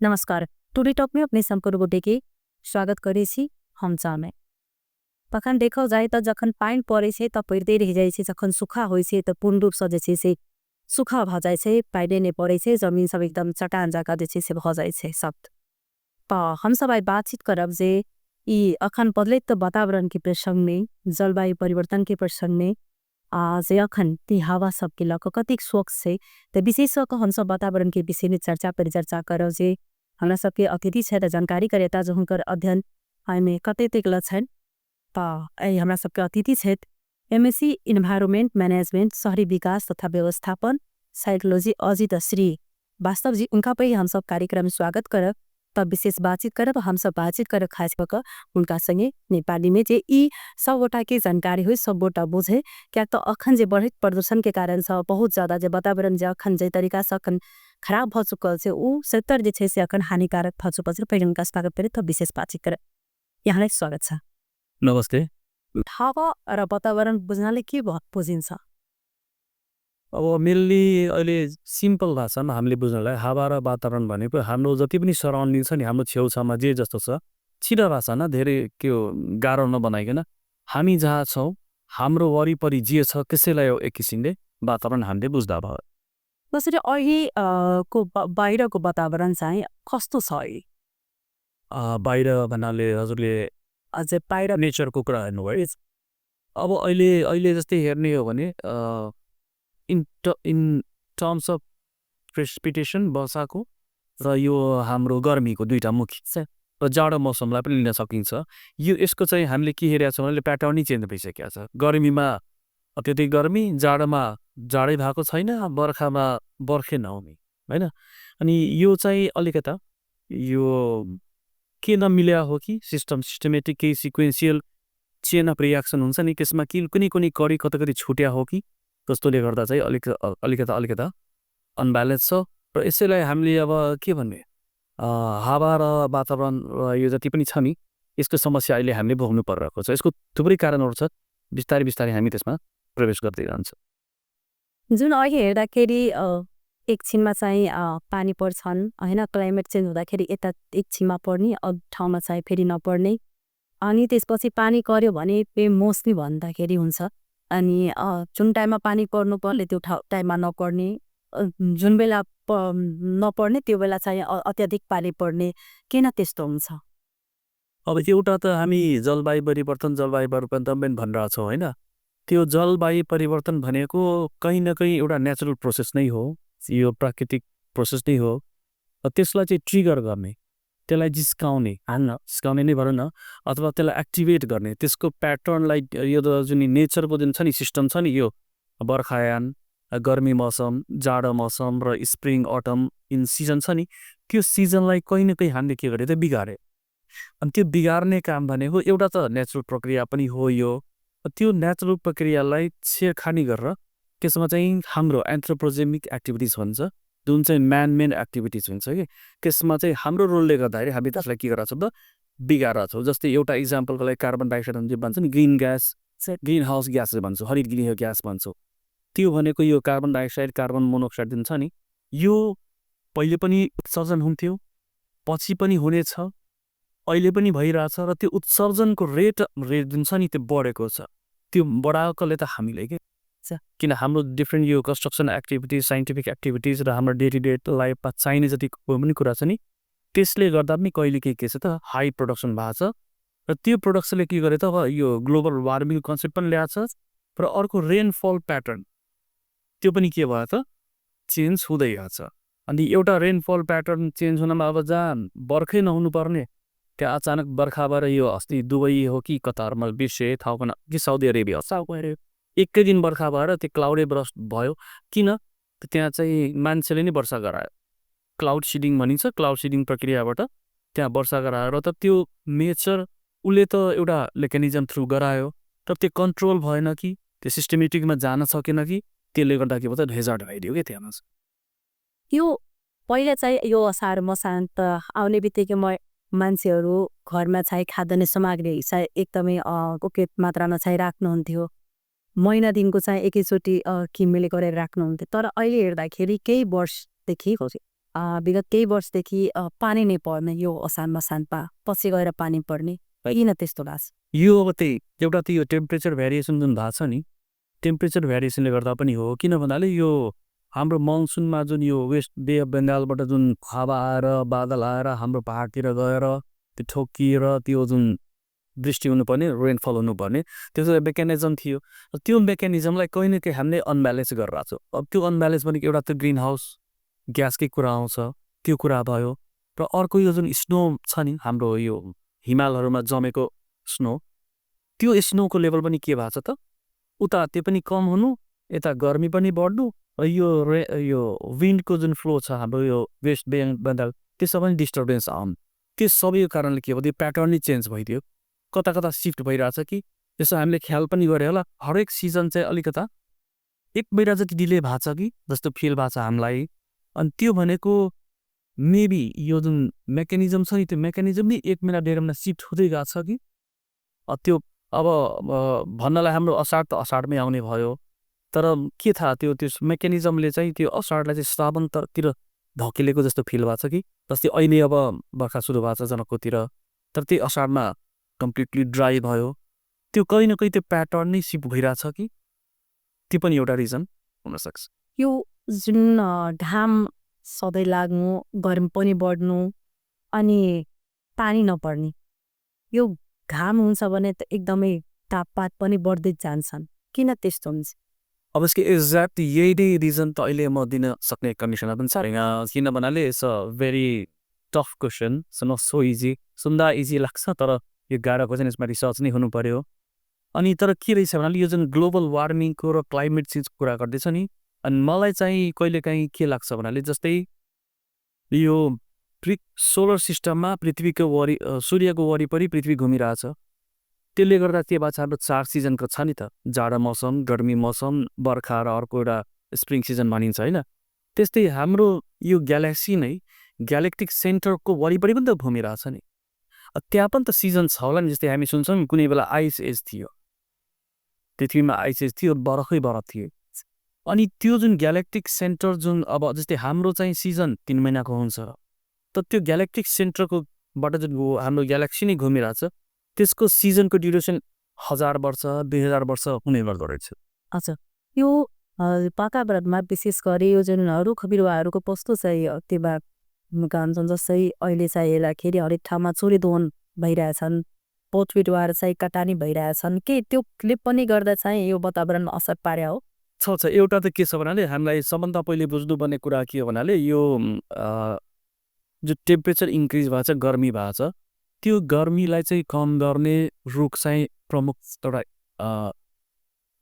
नमस्कार। Today talk में अपने संपूर्ण के स्वागत करे छी हम चामे। तखन देखल जाए त जखन पाइन पड़े छै त पड़ते रह जाए छै, जखन सूखा होय छै त पूर्ण रूप से जे छै से सूखा भ जाए छै, पाइने नै पड़े छै, जमीन सब एकदम चटान जका जे छै से भ जाए छै सब। त हम सब आई बातचीत करब जे ई अखन बदलैत वातावरण के प्रसंग में, जलवायु परिवर्तन के प्रसंग में जे अखन ती हवा सब के लक कतिक स्वच्छ छै त विशेष क हम सब वातावरण के विषय में चर्चा परिचर्चा करब जे हमरा सबके अतिथि छै त जानकारी करेता जो हुनकर अध्ययन में कतेक ल छन्। त आई हमरा सबके अतिथि छै एमएससी इन्भाइरोमेंट मैनेजमेंट शहरी विकास तथा व्यवस्थापन साइकोलॉजी अजित श्री वास्तव जी उनका पे हम सब कार्यक्रम में स्वागत करब। तब विशेष बातचीत करब, हम सब बातचीत करब खास करके उनका संगे नेपाली में जे ई सब गोटा के जानकारी हो, सब गोटा बुझे। क्या तो अखन जे बढ़ित प्रदूषण के कारण से बहुत ज्यादा जे वातावरण जे अखन जे तरीका से अखन खराब भ चुकल छै उ सेक्टर जे छै से अखन हानिकारक भ चुकल छै। पहिने उनका स्वागत करे त विशेष बातचीत करे यहाँलाई स्वागत छ। नमस्ते। हावा र वातावरण बुझ्नाले के बुझिन्छ? अब मेनली अहिले सिम्पल भाषामा हामीले बुझ्नलाई हावा र वातावरण भनेको हाम्रो जति पनि सराउन्डिङ छ नि, हाम्रो छेउछाउमा जे जस्तो छ, छिटो भाषामा धेरै के गाह्रो नबनाइकन हामी जहाँ छौँ हाम्रो वरिपरि जे छ त्यसैलाई एक किसिमले वातावरण हामीले बुझ्दा भयो। जसरी अहिले को बाहिरको वातावरण चाहिँ कस्तो छ अहिले? बाहिर भन्नाले हजुरले अझै बाहिर नेचरको कुरा हेर्नुभयो। अब अहिले जस्तै हेर्ने हो भने इन टर्म्स अफ प्रेसिपिटेसन वर्षाको र यो हाम्रो गर्मीको दुईटा मुख्य र जाडो मौसमलाई पनि लिन सकिन्छ। यो यसको चाहिँ हामीले के हेरेका छौँ भने प्याटर्नै चेन्ज भइसकेको छ। गर्मीमा अत्यधिक गर्मी, जाडोमा जाडै भएको छैन, बर्खामा बर्खे नहुने, हैन? अनि यो चाहिँ अलिकता यो के नमिल्या हो कि सिस्टमेटिक केही सिक्वेन्सियल चेन अफ रियाक्सन हुन्छ नि, त्यसमा कुनै कडी कता छुट्या हो कि जस्तोले गर्दा चाहिँ अलिकता अनब्यालेन्स छ। र यसैलाई हामीले अब के भन्ने हावा र वातावरण र यो जति पनि छ नि यसको समस्या अहिले हामीले भोग्नु परिरहेको छ। यसको थुप्रै कारणहरू छ, बिस्तारै हामी त्यसमा प्रवेश गर्दै जान्छ। जुन अहिले हेर्दाखेरि एकछिनमा चाहिँ पानी पर्छन् हैन, क्लाइमेट चेन्ज हुँदाखेरि यता एकछिनमा पर्ने, अब ठाउँमा चाहिँ फेरि नपर्ने, अनि त्यसपछि पानी पर्यो भने बेमौसमी भन्दाखेरि हुन्छ। अनि जुन टाइममा पानी पर्नु पर्ने त्यो टाइममा नपर्ने, जुन बेला नपर्ने त्यो बेला चाहिँ अत्याधिक पानी पर्ने, किन त्यस्तो हुन्छ? अब एउटा त हामी जलवायु परिवर्तन पनि भनिरहेछौँ होइन। त्यो जलवायु परिवर्तन भनेको कहीँ न कहीँ एउटा नेचुरल प्रोसेस नै हो, यो प्राकृतिक प्रोसेस नै हो। त्यसलाई चाहिँ ट्रिगर गर्ने, त्यसलाई जिस्काउने, जिस्काउने नै भनौँ न, अथवा त्यसलाई एक्टिभेट गर्ने, त्यसको प्याटर्नलाई यो जुन नेचरको जुन छ नि सिस्टम छ नि, यो बर्खायान, गर्मी मौसम, जाडो मौसम र स्प्रिङ अटम इन सिजन छ नि, त्यो सिजनलाई कहीँ न कहीँ हामीले के गरे त बिगारे। अनि त्यो बिगार्ने काम भनेको एउटा त नेचुरल प्रक्रिया पनि हो यो। त्यो नेचुरल प्रक्रियालाई छेडखानी गरेर त्यसमा चाहिँ हाम्रो एन्थ्रोपोजेनिक एक्टिभिटिज भन्छ, जुन चाहिँ म्यानमेड एक्टिभिटिज हुन्छ कि त्यसमा चाहिँ हाम्रो रोलले गर्दाखेरि हामी त्यसलाई के गरेर छौँ त बिगारेर छौँ। जस्तै एउटा इक्जाम्पलको लागि कार्बन डाइअक्साइड जे भन्छ नि, ग्रिन हाउस ग्यास भन्छौँ, हरित गृह ग्यास भन्छौँ। त्यो भनेको यो कार्बन डाइअक्साइड, कार्बन मोनोक्साइड जुन छ नि, यो पहिले पनि उत्सर्जन हुन्थ्यो, पछि पनि हुनेछ, अहिले पनि भइरहेछ, र त्यो उत्सर्जनको रेट जुन छ नि त्यो बढेको छ। त्यो बढाएकोले त हामीले किन हाम्रो डिफ्रेन्ट यो कन्स्ट्रक्सन एक्टिभिटिज, साइन्टिफिक एक्टिभिटिज र हाम्रो डे टु डे लाइफमा चाहिने जति पनि कुरा छ नि, त्यसले गर्दा पनि कहिले के छ त हाई प्रोडक्सन भएको छ। र त्यो प्रोडक्सनले के गरे त अब यो ग्लोबल वार्मिङ कन्सेप्ट पनि ल्याएको छ। र अर्को रेनफल प्याटर्न त्यो पनि के भयो त चेन्ज हुँदै गएको छ। अनि एउटा रेनफल प्याटर्न चेन्ज हुनमा अब जहाँ बर्खै नहुनु पर्ने त्यहाँ अचानक बर्खा भएर, यो अस्ति दुबई हो कि कतारमा बिर्से थाहा भएन कि साउदी अरेबिया एकै दिन बर्खा भएर त्यो क्लाउडे ब्रस्ट भयो। किन? त्यहाँ चाहिँ मान्छेले नै वर्षा गरायो, क्लाउड सिडिङ भनिन्छ, क्लाउड सिडिङ प्रक्रियाबाट त्यहाँ वर्षा गरायो। र त त्यो नेचर उसले त एउटा मेकानिजम थ्रु गरायो, तर त्यो कन्ट्रोल भएन कि, त्यो सिस्टमेटिकमा जान सकेन कि, त्यसले गर्दा के भयो त डेजर्ट भइदियो क्या त्यहाँ। यो पहिले चाहिँ यो असार मसान्त आउने बित्तिकै मान्छेहरू घरमा चाहिँ खाद्यान्न सामग्री चाहिँ एकदमै उचित मात्रामा चाहिँ राख्नुहुन्थ्यो, महिना दिनको चाहिँ एकैचोटि किमेले गरेर राख्नुहुन्थ्यो। तर अहिले हेर्दाखेरि केही वर्षदेखि विगत केही वर्षदेखि पानी नै पर्ने यो असार मसानमा पछि गएर पानी पर्ने किन त्यस्तो लाग्छ? यो अब त्यही एउटा त यो टेम्परेचर भेरिएसन जुन भएको छ नि, टेम्परेचर भेरिएसनले गर्दा पनि हो। किन भन्नाले यो हाम्रो मनसुनमा जुन यो वेस्ट बे अफ बेङ्गालबाट जुन हावा आएर बादल आएर हाम्रो पहाडतिर गएर त्यो ठोकिएर त्यो जुन वृष्टि हुनुपर्ने रेनफल हुनुपर्ने त्यो चाहिँ मेकानिजम थियो। त्यो मेकानिजमलाई कहीँ न कहीँ हामीले अनब्यालेन्स गरेर आएको छौँ। अब त्यो अनब्यालेन्स भनेको एउटा त ग्रिन हाउस ग्यासकै कुरा आउँछ, त्यो कुरा भयो। र अर्को यो जुन स्नो छ नि हाम्रो यो हिमालहरूमा जमेको स्नो, त्यो स्नोको लेभल पनि के भएको छ त उता त्यो पनि कम हुनु, यता गर्मी पनि बढ्नु, यो विन्डको जुन फ्लो छ हाम्रो यो वेस्ट बेङ्गाल त्यसमा पनि डिस्टर्बेन्स आउनु। त्यो सबैको कारणले के भयो, त्यो प्याटर्न नै चेन्ज भइदियो, कता कता सिफ्ट भइरहेछ कि यसो हामीले ख्याल पनि गरे होला। हरेक सिजन चाहिँ अलिकता 1 महिना जति डिले भएको छ कि जस्तो फिल भएको छ हामीलाई। अनि त्यो भनेको मेबी यो जुन मेकानिजम छ नि त्यो मेकानिजम नै 1 महिना 1.5 महिना सिफ्ट हुँदै गएको छ कि त्यो अब भन्नलाई हाम्रो असार त असारमै आउने भयो, तर के थाहा त्यो मेकानिजमले चाहिँ त्यो असारलाई चाहिँ श्रावणतिर धकेलेको जस्तो फिल भएको छ कि जस्तै अहिले अब बर्खा सुरु भएको छ जनकपुरतिर, तर त्यही असारमा कम्प्लिटली ड्राई भयो। त्यो कहीँ न कहीँ त्यो प्याटर्न नै सिफ्ट भइरहेछ कि त्यो पनि एउटा रिजन हुनसक्छ। यो जुन घाम सधैँ लाग्नु, गर्मी पनि बढ्नु अनि पानी नपर्ने, यो घाम हुन्छ भने त एकदमै तापपात पनि बढ्दै जान्छन्, किन त्यस्तो हुन्छ? अब यसको एक्ज्याक्ट यही नै रिजन त अहिले म दिन सक्ने कन्डिसनमा पनि छैन। किन भन्नाले it's a very tough question, so not so easy. सुन्दा इजी लाग्छ तर यो गाह्रो क्वेसन, यसमा रिसर्च नै हुनु पर्यो। अनि तर के रहेछ भन्नाले यो जुन ग्लोबल वार्मिङको र क्लाइमेट चेन्जको कुरा गर्दैछ नि, अनि मलाई चाहिँ कहिलेकाहीँ के लाग्छ भन्नाले जस्तै यो सोलर सिस्टममा पृथ्वीको सूर्यको वरिपरि पृथ्वी घुमिरहेछ, त्यसले गर्दा के भएको छ हाम्रो 4 सिजनको छ नि त, जाडो मौसम, गर्मी मौसम, बर्खा र अर्को एउटा स्प्रिङ सिजन भनिन्छ होइन। त्यस्तै हाम्रो यो ग्यालेक्सी नै ग्यालेक्टिक सेन्टरको वरिपरि पनि त घुमिरहेछ नि, त्यहाँ पनि त सिजन छ होला नि। जस्तै हामी सुन्छौँ कुनै बेला आइस एज थियो, पृथ्वीमा आइस एज थियो, बरफै बरफ थियो। अनि त्यो जुन ग्यालेक्टिक सेन्टर जुन अब जस्तै हाम्रो चाहिँ सिजन 3 महिनाको हुन्छ, त त्यो ग्यालेक्टिक सेन्टरको बाट जुन हाम्रो ग्यालेक्सी नै घुमिरहेछ त्यसको सिजनको ड्युरेसन 1000 वर्ष 2000 वर्ष हुने गर्दो रहेछ। अच्छा, यो वातावरणमा विशेष गरी यो जुन रुख बिरुवाहरूको कस्तो चाहिँ त्यो भन्छन्, जस्तै अहिले चाहिँ हेर्दाखेरि हरेक ठाउँमा चोरीदोहन भइरहेछन्, बोट बिरुवाहरू चाहिँ कटानी भइरहेछन्, के त्योले पनि गर्दा चाहिँ यो वातावरणमा असर पार्या हो? छ एउटा त के छ भन्नाले हामीलाई सबभन्दा पहिले बुझ्नुपर्ने कुरा के हो भन्नाले यो जो टेम्परेचर इन्क्रिज भएको छ, गर्मी भएको छ, त्यो गर्मीलाई चाहिँ कम गर्ने रुख चाहिँ प्रमुख एउटा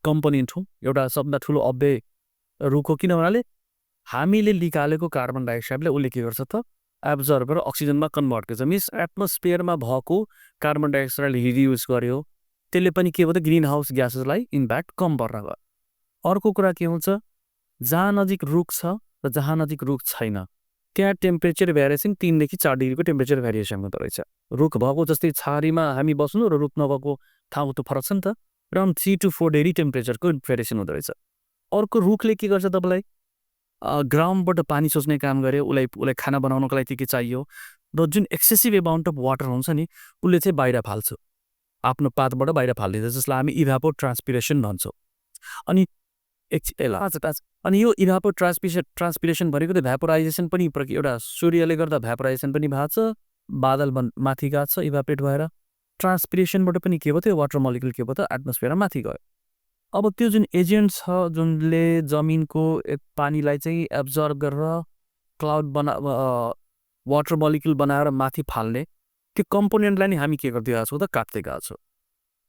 कम्पोनेन्ट हो, एउटा सबभन्दा ठुलो अव्यय रुख हो। किन भन्नाले हामीले निकालेको कार्बन डाइअक्साइडलाई उसले के गर्छ त एब्जर्भ गरेर अक्सिजनमा कन्भर्ट गर्छ। मिन्स एटमोस्फियरमा भएको कार्बन डाइअक्साइडलाई रिड्युस गर्यो, त्यसले पनि के भयो त ग्रिन हाउस ग्यासेसलाई इम्प्याक्ट कम पर्न गयो। अर्को कुरा के हुन्छ, जहाँ नजिक रुख छ र जहाँ नजिक रुख छैन त्यहाँ टेम्परेचर भेरिएसन 3 देखि 4 डिग्रीको टेम्परेचर भेरिएसन हुँदो रहेछ। रुख भएको जस्तै छारीमा हामी बस्नु र रुख नभएको ठाउँ त फरक छ नि त, अराउन्ड 3 to 4 डिग्री टेम्परेचरको भेरिएसन हुँदो रहेछ। अर्को रुखले के गर्छ तपाईँलाई ग्राउन्डबाट पानी सोच्ने काम गर्यो, उसलाई खाना बनाउनको लागि के चाहियो, र जुन एक्सेसिभ एमाउन्ट अफ वाटर हुन्छ नि उसले चाहिँ बाहिर फाल्छ, आफ्नो पातबाट बाहिर फालिदिन्छ, जसलाई हामी इभापोर ट्रान्सपिरेसन भन्छौँ। अनि यो इभापोर ट्रान्सपिरेसन भनेको त भ्यापोराइजेसन पनि एउटा सूर्यले गर्दा भ्यापोराइजेसन पनि भएको छ, बादल माथि गएको छ इभापोरेट भएर, ट्रान्सपिरेसनबाट पनि के भयो त्यो वाटर मोलिक्युल के भयो त एटमोस्फियरमा माथि गयो। अब त्यो जुन एजेन्ट छ जुनले जमिनको पानीलाई चाहिँ एब्जर्भ गरेर क्लाउड वाटर मोलिक्युल बनाएर माथि फाल्ने त्यो कम्पोनेन्टलाई नै हामी के गर्दै गएको छौँ त काट्दै गएको छौँ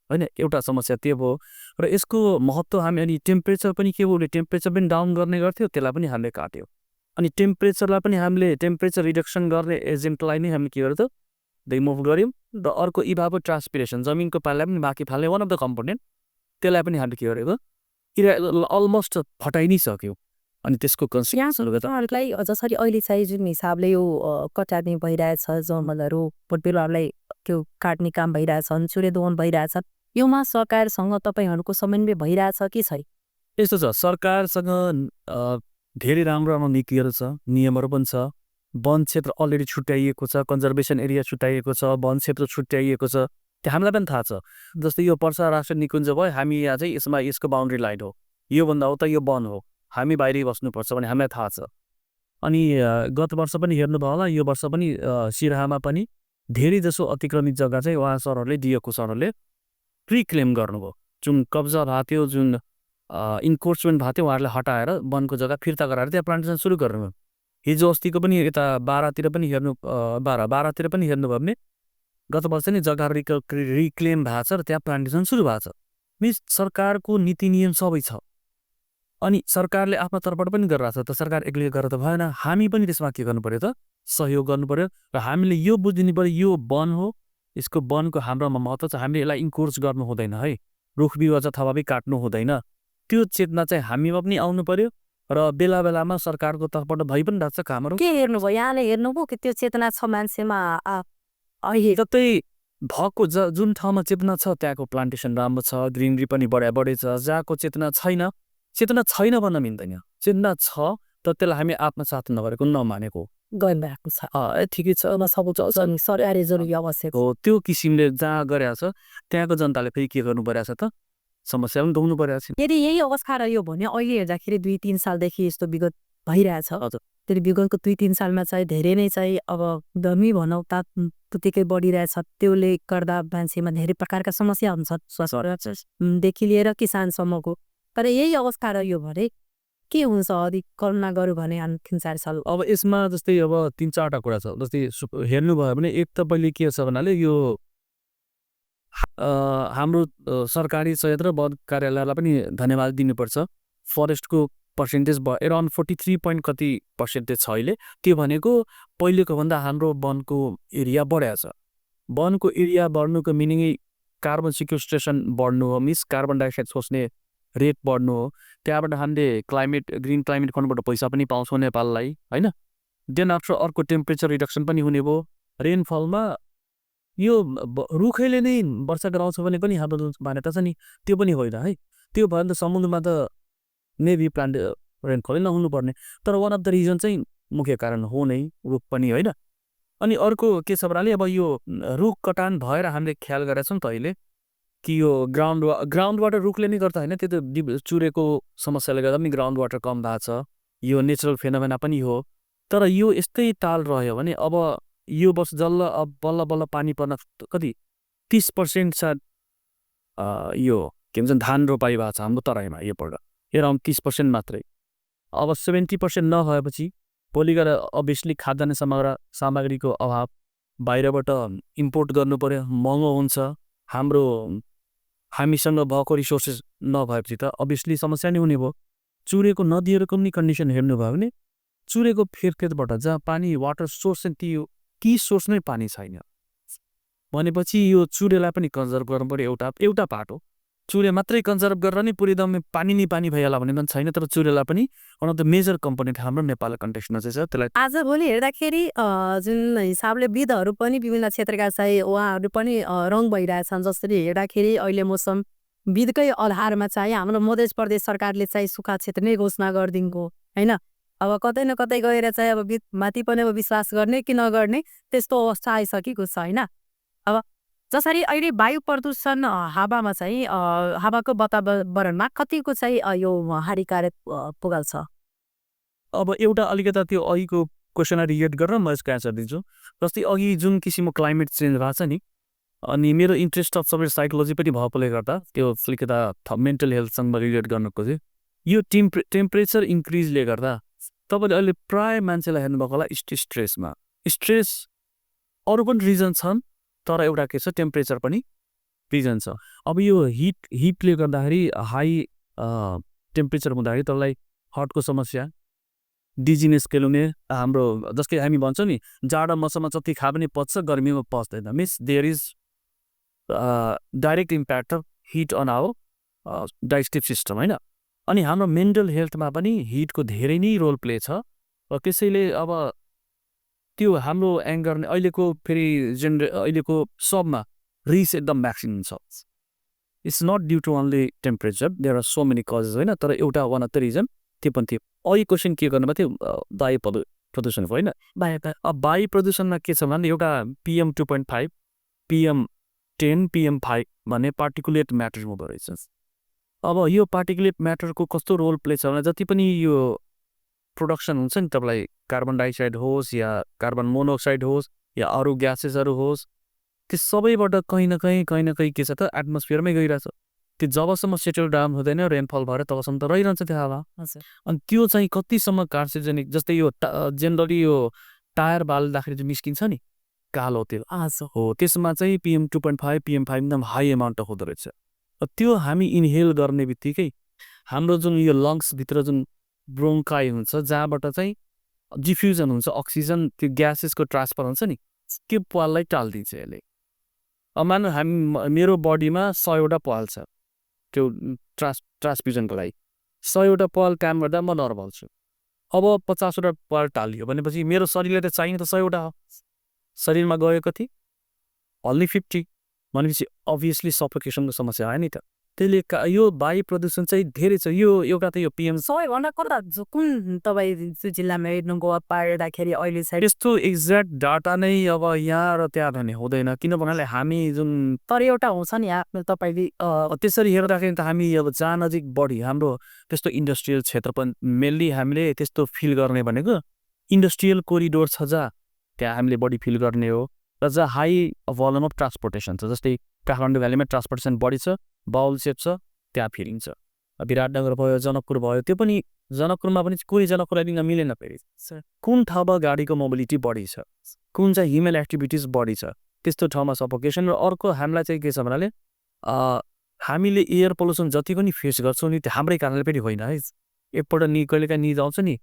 होइन। एउटा समस्या त्यो भयो र यसको महत्त्व हामी अनि टेम्परेचर पनि के भयो, उसले टेम्परेचर पनि डाउन गर्ने गर्थ्यो, त्यसलाई पनि हामीले काट्यो। अनि टेम्परेचरलाई पनि हामीले टेम्परेचर रिडक्सन गर्ने एजेन्टलाई नै हामीले के गर्यो त रिमुभ गऱ्यौँ। र अर्को इभापोर ट्रान्सपिरेसन जमिनको पानीलाई पनि माथि फाल्ने वान अफ द कम्पोनेन्ट, त्यसलाई पनि हामीले के गरेको अलमोस्ट फटाइ नै सक्यौँ। अनि त्यसको कन्सिक्वेन्सहरूलाई जसरी अहिले चाहिँ जुन हिसाबले यो कटानी भइरहेछ, जङ्गलहरू बोटबिरुवाहरूलाई त्यो काट्ने काम भइरहेछन्, सूर्यदोहन भइरहेछन्, योमा सरकारसँग तपाईँहरूको समन्वय भइरहेछ कि छैन? यस्तो छ, सरकारसँग धेरै राम्रो नीतिहरू छ, नियमहरू पनि छ, वन क्षेत्र अलरेडी छुट्याइएको छ, कन्जर्भेसन एरिया छुट्याइएको छ, वन क्षेत्र छुट्याइएको छ, त्यो हामीलाई पनि थाहा छ। जस्तै यो पर्सा राष्ट्रिय निकुञ्ज भयो, हामी यहाँ चाहिँ यसमा यसको बााउन्ड्री लाइन हो, योभन्दा उता यो वन हो, हामी बाहिरै बस्नुपर्छ भन्ने हामीलाई थाहा छ। अनि गत वर्ष पनि हेर्नुभयो होला, यो वर्ष पनि सिराहामा पनि धेरै जसो अतिक्रमित जग्गा चाहिँ उहाँ सरहरूले डिएको सरहरूले प्रिक्लेम गर्नुभयो। जुन कब्जा भएको थियो, जुन इन्क्रोचमेन्ट भएको थियो, उहाँहरूले हटाएर वनको जग्गा फिर्ता गराएर त्यहाँ प्लान्टेसन सुरु गर्नुभयो। हिजो अस्तिको पनि यता बाह्रतिर पनि हेर्नुभयो भने गत वर्ष नै जग्गा रिक्लेम भएको छ र त्यहाँ प्लान्टेसन सुरु भएको छ। मिन्स सरकारको नीति नियम सबै छ, अनि सरकारले आफ्नो तर्फबाट पनि गरिरहेको छ। त सरकार एक्लै गरेर त भएन, हामी पनि त्यसमा के गर्नु पर्यो त सहयोग गर्नु पर्यो। र हामीले यो बुझ्नु पर्यो, यो वन हो, यसको वनको हाम्रोमा महत्त्व छ, हामीले यसलाई इन्कोरेज गर्नु हुँदैन है, रुख बिरुवा चाहिँ थवाबी काट्नु हुँदैन। त्यो चेतना चाहिँ हामीमा पनि आउनु पर्यो र बेला बेलामा सरकारको तर्फबाट भइ पनि रहेछ कामहरू। के हेर्नुभयो यहाँले, हेर्नुभयो कि त्यो चेतना छ मान्छेमा? अहिले जस्तै भएको जुन ठाउँमा चेतना छ त्यहाँको प्लान्टेसन राम्रो छ, ग्रिनरी पनि बढे छ। जहाँको चेतना छैन भन्न मिल्दैन, चेतना छ तर त्यसलाई हामी आत्मसात नगरेको, नमानेको गइरहेको छ। ठिकै छ, सरकारी जरुरी आवश्यक हो। त्यो किसिमले जहाँ गरेको छ त्यहाँको जनताले फेरि के गर्नु परिरहेछ त, समस्या पनि ढुक्नु परिरहेको छ। यदि यही अवस्था रह्यो भने अहिले हेर्दाखेरि 2-3 सालदेखि यस्तो विगत भइरहेछ। हजुर, त्यो विगतको 2-3 सालमा चाहिँ धेरै नै चाहिँ अब गर्मी भनौँ त्यतिकै बढिरहेछ। त्यसले गर्दा मान्छेमा धेरै प्रकारका समस्या हुन्छ, स्वास्थ्यदेखि लिएर किसानसम्मको। तर यही अवस्था रह्यो भने के हुन्छ, अधिक करुणा गर्यो भने 3-4 साल? अब यसमा जस्तै अब 3-4टा कुरा छ। जस्तै हेर्नुभयो भने एक त पहिले के छ भन्नाले यो हाम्रो सरकारी संयन्त्र वन कार्यालयलाई पनि धन्यवाद दिनुपर्छ। फरेस्टको पर्सेन्टेज एराउन्ड 43 पोइन्ट कति पर्सेन्टेज छ अहिले। त्यो भनेको पहिलेको भन्दा हाम्रो वनको एरिया बढेको छ। वनको एरिया बढ्नुको मिनिङै कार्बन सिक्वेस्ट्रेसन बढ्नु हो, मिस कार्बन डाइअक्साइड सोच्ने रेट बढ्नु हो। त्यहाँबाट हामीले ग्रिन क्लाइमेट फन्डबाट पैसा पनि पाउँछौँ नेपाललाई, होइन। देन आफ्टर अर्को टेम्परेचर रिडक्सन पनि हुने भयो। रेनफलमा यो रुखैले नै वर्षा गराउँछ भने पनि हाम्रो मान्यता छ नि, त्यो पनि होइन है। त्यो भयो भने त समुद्रमा त मेबी प्लान्ट रेनफलै नहुनुपर्ने। तर वान अफ द रिजन चाहिँ मुख्य कारण हो नै रुख पनि, होइन। अनि अर्को के छ भन्नाले अब यो रुख कटान भएर हामीले ख्याल गरेका छौँ त अहिले कि यो ग्राउन्ड वाटर रुखले नै गर्दा होइन, त्यो त चुरेको समस्याले गर्दा पनि ग्राउन्ड वाटर कम भएको छ। यो नेचुरल फेनोमेना पनि हो। तर यो यस्तै ताल रह्यो भने अब यो वर्ष बल्ल बल्ल पानी पर्न कति 30% सायद यो के भन्छ धान रोपाइ भएको छ हाम्रो तराईमा योपल्ट, एराउन्ड 30% मात्रै। अब 70% नभएपछि भोलि गएर अभियसली खाद्यान्न सामग्रीको अभाव, बाहिरबाट इम्पोर्ट गर्नु पर्यो, महँगो हुन्छ। हामीसँग भएको रिसोर्सेस नभएपछि त अभियसली समस्या नै हुने भयो। चुरेको नदीहरूको पनि कन्डिसन हेर्नुभयो भने चुरेको फेदबाट जहाँ पानी वाटर सोर्स त्यो कि सोर्स नै पानी छैन भनेपछि यो चुरेलाई पनि कन्जर्भ गर्नु पर्यो। एउटा पार्ट हो, चुरे मात्रै कन्जर्भ गरेर नि पुरै एकदम पानी नै पानी भइहाल्ला भन्ने पनि छैन। तर चुरेलाई पनि one of the major component Nepal नेपाल कन्टेक्स्टमा चाहिँ छ। त्यसलाई आजभोलि हेर्दाखेरि जुन हिसाबले विधहरू पनि विभिन्न क्षेत्रका चाहिँ उहाँहरू पनि रङ भइरहेछन्। जसरी हेर्दाखेरि अहिले मौसम विधकै आधारमा चाहिँ हाम्रो मध्य प्रदेश सरकारले चाहिँ सुक्खा क्षेत्र नै घोषणा गरिदिएको, होइन। अब कतै न कतै गएर चाहिँ अब विधमाथि पनि अब विश्वास गर्ने कि नगर्ने त्यस्तो अवस्था आइसकेको छ, होइन। अब जसरी अहिले वायु प्रदूषण हावामा चाहिँ हावाको वातावरणमा कतिको चाहिँ यो हानिकारक पुगाल्छ? अब एउटा अलिकता त्यो अघिको क्वेसनलाई रिलेट गरेर म यसको एन्सर दिन्छु। जस्तै अघि जुन किसिमको क्लाइमेट चेन्ज भएको छ नि, अनि मेरो इन्ट्रेस्ट अफ सबै साइकोलोजी पनि भएकोले गर्दा त्यो अलिकता मेन्टल हेल्थसँग रिलेट गर्न खोजेँ। यो टेम्परेचर इन्क्रिजले गर्दा तपाईँले अहिले प्राय मान्छेलाई हेर्नुभएको होला स्ट्रेस अरू पनि रिजन छन्, तर एउटा के छ टेम्परेचर पनि रिजन छ। अब यो हिटले गर्दाखेरि हाई टेम्परेचर हुँदाखेरि तपाईँलाई हार्टको समस्या, डिजिनेस केलुने, हाम्रो जस्तै हामी भन्छौँ नि जाडो मौसममा जति खा पनि पच्छ, गर्मीमा पच्दैन। Means there is direct impact of heat on our digestive system, होइन। अनि हाम्रो मेन्टल हेल्थमा पनि हिटको धेरै नै रोल प्ले छ। र त्यसैले अब त्यो हाम्रो एङ्गर अहिलेको फेरि अहिलेको सबमा रिस एकदम म्याक्सिमम छ। It's not due to only temperature, there are so many causes, होइन। तर एउटा वान अफ द रिजन त्यो पनि थियो। अघि क्वेसन के गर्नुभएको थियो दाइपहरू प्रदूषणको होइन। बाहिर अब वायु प्रदूषणमा के छ भने एउटा PM 2.5 PM 10 PM 5 भन्ने पार्टिकुलेट म्याटर हुँदो रहेछ। अब यो पार्टिकुलेट म्याटरको कस्तो रोल प्ले छ भने जति पनि यो प्रोडक्सन हुन्छ नि तपाईँलाई कार्बन डाइअक्साइड होस् या कार्बन मोनोक्साइड होस् या अरू ग्यासेसहरू होस् त्यो सबैबाट कहीँ न कहीँ के छ त एटमोस्फियरमै गइरहेछ। त्यो जबसम्म सेटल डाउन हुँदैन रेनफल भएर तबसम्म त रहिरहन्छ त्यो हावा। अनि त्यो चाहिँ कतिसम्म कार्सिजेनिक जस्तै यो जेनरली यो टायर बाल्दाखेरि चाहिँ निस्किन्छ नि कालो तेल हो त्यसमा चाहिँ PM 2.5 PM 5 एकदम हाई एमाउन्ट हुँदो रहेछ। त्यो हामी इन्हेल गर्ने बित्तिकै हाम्रो जुन यो लङ्सभित्र जुन ब्रोङ्काई हुन्छ जहाँबाट चाहिँ डिफ्युजन हुन्छ अक्सिजन त्यो ग्यासेसको ट्रान्सफर हुन्छ नि त्यो पाललाई टालिदिन्छ यसले। अब मानौँ मेरो बडीमा 100वटा पाल छ त्यो ट्रान्सफ्युजनको लागि 100वटा पाल काम गर्दा म नर्मल छु। अब 50वटा पाल टालियो भनेपछि मेरो शरीरले त चाहिने त 100वटा हो शरीरमा गयो कति ओन्ली 50 भनेपछि अभियसली सफोकेसनको समस्या आयो नि त। त्यसले यो वायु प्रदूषण चाहिँ धेरै छ। यो एउटा त यो PM 100 कता कुन तपाईँ जिल्लामा हेर्नुभयो पार्दाखेरि अहिले साइड यस्तो एक्ज्याक्ट डाटा नै अब यहाँ र त्यहाँ भने हुँदैन किन भन्नाले हामी जुन तर एउटा हुन्छ नि आफ्नो तपाईँले त्यसरी हेर्दाखेरि त हामी अब जहाँ नजिक बढी हाम्रो त्यस्तो इन्डस्ट्रियल क्षेत्र पनि मेनली हामीले त्यस्तो फिल गर्ने भनेको इन्डस्ट्रियल कोरिडोर छ जहाँ त्यहाँ हामीले बढी फिल गर्ने हो र जहाँ हाई भोल्युम अफ ट्रान्सपोर्टेसन छ जस्तै काठमाडौँ भ्यालीमा ट्रान्सपोर्टेसन बढी छ बाउल सेप छ त्यहाँ फिलिङ छ। विराटनगर भयो जनकपुर भयो त्यो पनि जनकपुरमा पनि कोही जनकपुरलाई मिलेन फेरि कुन ठाउँमा गाडीको मोबिलिटी बढी छ कुन चाहिँ ह्युमन एक्टिभिटिज बढी छ त्यस्तो ठाउँमा सफोकेसन। र अर्को हामीलाई चाहिँ के छ भन्नाले हामीले एयर पोल्युसन जति पनि फेस गर्छौँ नि त्यो हाम्रै कारणले पनि होइन है। एकपल्ट कहिलेकाहीँ निज आउँछ नि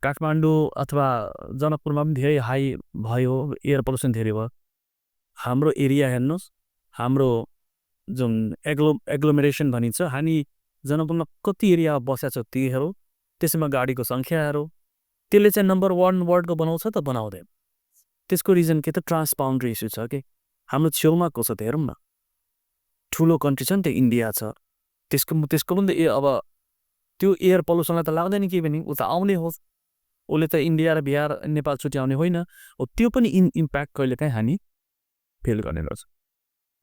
काठमाडौँ अथवा जनकपुरमा पनि धेरै हाई भयो एयर पोल्युसन धेरै भयो। हाम्रो एरिया हेर्नुहोस् हाम्रो जुन एग्लोमेरेसन भनिन्छ हामी जनकपुरमा कति एरिया बसेको छ त्यो हेरौँ त्यसमा गाडीको सङ्ख्या हेरौँ त्यसले चाहिँ नम्बर 1 वर्ल्डको बनाउँछ त बनाउँदैन। त्यसको रिजन के त ट्रान्सबाउन्ड्री इस्यु छ कि हाम्रो छेउमा कसो त हेरौँ न ठुलो कन्ट्री छ नि त इन्डिया छ त्यसको पनि त अब त्यो एयर पोल्युसनलाई त लाग्दैन कि पनि ऊ त आउने होस् उसले त इन्डिया र बिहार नेपाल छुट्याउने होइन हो त्यो पनि इम्प्याक्ट कहिलेकाहीँ हामी फेल गर्ने गर्छ।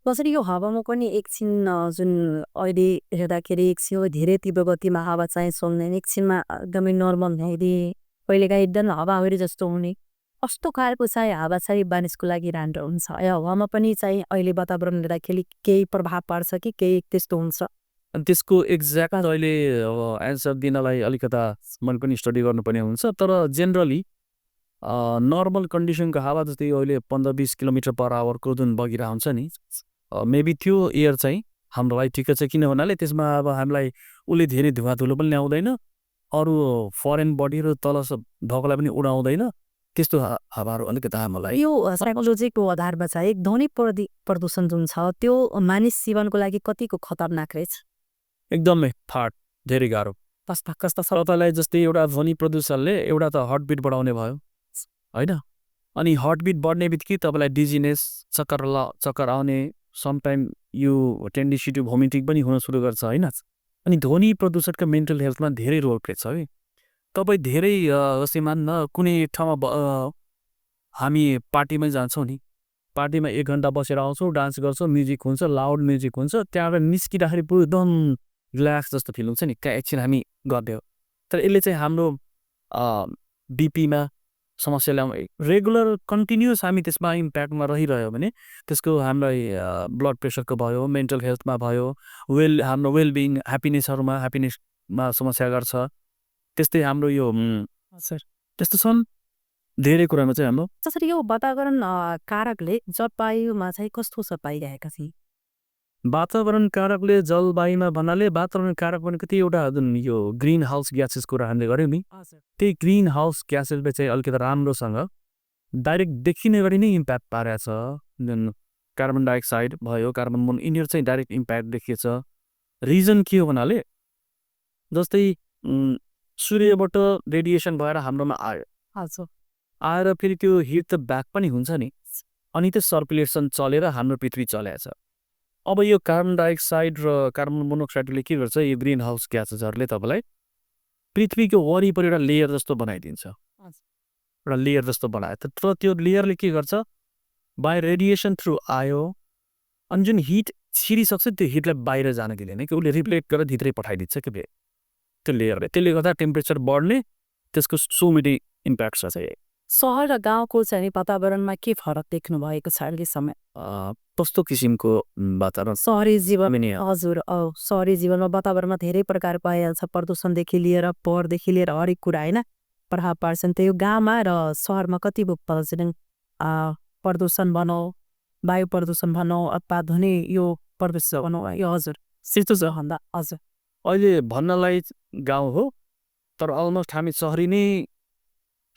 कसरी यो हावामा पनि एकछिन जुन अहिले हेर्दाखेरि एकछिन धेरै तीव्र गतिमा हावा चाहिँ चल्ने एकछिनमा एकदमै नर्मल हुँदै कहिलेकाहीँ एकदम हावाहुरी जस्तो हुने कस्तो खालको चाहिँ हावा चाहिँ मानिसको लागि राम्रो हुन्छ हावामा पनि चाहिँ अहिले वातावरण हेर्दाखेरि केही प्रभाव पार्छ कि केही त्यस्तो हुन्छ। अनि त्यसको एक्ज्याक्ट अहिले अब एन्सर दिनलाई अलिकता मैले पनि स्टडी गर्नुपर्ने हुन्छ तर जेनरली नर्मल कन्डिसनको हावा जस्तै अहिले 15-20 किलोमिटर पर आवरको जुन बगिरहेको हुन्छ नि मेबी त्यो एयर चाहिँ हाम्रो लागि ठिकै छ किन भन्नाले त्यसमा अब हामीलाई उसले धेरै धुवाधुलो पनि ल्याउँदैन अरू फरेन बडीहरू तल ढकलाई पनि उडाउँदैन त्यस्तो हावाहरू अलिकति हामीलाई। यो साइकोलोजीको आधारमा चाहिँ ध्वनि प्रदूषण जुन छ त्यो मानिस जीवनको लागि कतिको खतरनाक रहेछ? एकदमै फाट धेरै गाह्रो कस्ता तपाईँलाई जस्तै एउटा ध्वनि प्रदूषणले एउटा त हार्टबिट बढाउने भयो होइन अनि हार्टबिट बढ्ने बित्तिकै तपाईँलाई डिजिनेस चक्कर आउने समटाइम यो टेन्डेन्सी टु भोमिटिङ पनि हुन सुरु गर्छ होइन। अनि ध्वनि प्रदूषणको मेन्टल हेल्थमा धेरै रोल प्ले छ है। तपाईँ धेरै जस्तै मान्न कुनै ठाउँमा हामी पार्टीमै जान्छौँ नि पार्टीमा 1 घन्टा बसेर आउँछौँ डान्स गर्छौँ म्युजिक हुन्छ लाउड म्युजिक हुन्छ त्यहाँबाट निस्किँदाखेरि पुरो एकदम रिल्याक्स जस्तो फिल हुन्छ नि कहाँ एकछिन हामी गरिदियो तर यसले चाहिँ हाम्रो बिपीमा समस्या ल्याउने रेगुलर कन्टिन्युस हामी त्यसमा इम्प्याक्टमा रहिरह्यो भने त्यसको हामीलाई ब्लड प्रेसरको भयो मेन्टल हेल्थमा भयो हाम्रो वेलबिङ ह्याप्पिनेसमा समस्या गर्छ त्यस्तै हाम्रो यो त्यस्तो छन् धेरै कुरामा चाहिँ हाम्रो। जसरी यो वातावरण कारकले जलवायुमा चाहिँ कस्तो छ पाइरहेका छन्? वातावरण कारकले जलवायुमा भन्नाले वातावरण कारक भनेको त्यो एउटा जुन यो ग्रिन हाउस ग्यासेस कुरा हामीले गऱ्यौँ नि त्यही ग्रिन हाउस ग्यासेसले चाहिँ अलिकति राम्रोसँग डाइरेक्ट देखिने गरी नै इम्प्याक्ट पारेको छ। जुन कार्बन डाइअक्साइड भयो कार्बन मोनो यिनीहरू चाहिँ डाइरेक्ट इम्प्याक्ट देखिएछ। रिजन के हो भन्नाले जस्तै सूर्यबाट रेडिएसन भएर हाम्रोमा आयो आएर फेरि त्यो हिट त ब्याक पनि हुन्छ नि अनि त्यो सर्कुलेसन चलेर हाम्रो पृथ्वी चलेको छ। अब यो कार्बन डाइअक्साइड र कार्बन मोनोक्साइडले के गर्छ यो ग्रिन हाउस ग्यासेसहरूले तपाईँलाई पृथ्वीको वरिपरि एउटा लेयर जस्तो बनाइदिन्छ एउटा लेयर जस्तो बनायो तर त्यो लेयरले के गर्छ बाई रेडिएसन थ्रु आयो अनि जुन हिट छिरिसक्छ त्यो हिटलाई बाहिर जान दिँदैन कि उसले रिफ्लेक्ट गरेर भित्रै पठाइदिन्छ कि त्यो लेयरले त्यसले गर्दा टेम्परेचर बढ्ने त्यसको सो मेनी इम्प्याक्ट छ चाहिँ सहर र गाउँको चाहिँ वातावरणमा के फरक देख्नु भएको छ अहिलेसम्म कस्तो किसिमको वातावरण सहरी जीवन पनि हजुर सहरी जीवनमा वातावरणमा धेरै प्रकारको आइहाल्छ प्रदूषणदेखि लिएर पोहोरदेखि लिएर हरेक कुरा होइन प्रभाव पार्छन् त्यो गाउँमा र सहरमा कति पर्छन् प्रदूषण भनौँ वायु प्रदूषण भनौँ अथवा ध्वनि यो प्रदूषण भनौँ यो हजुर त्यस्तो छ भन्दा हजुर अहिले भन्नलाई गाउँ हो तर अलमोस्ट हामी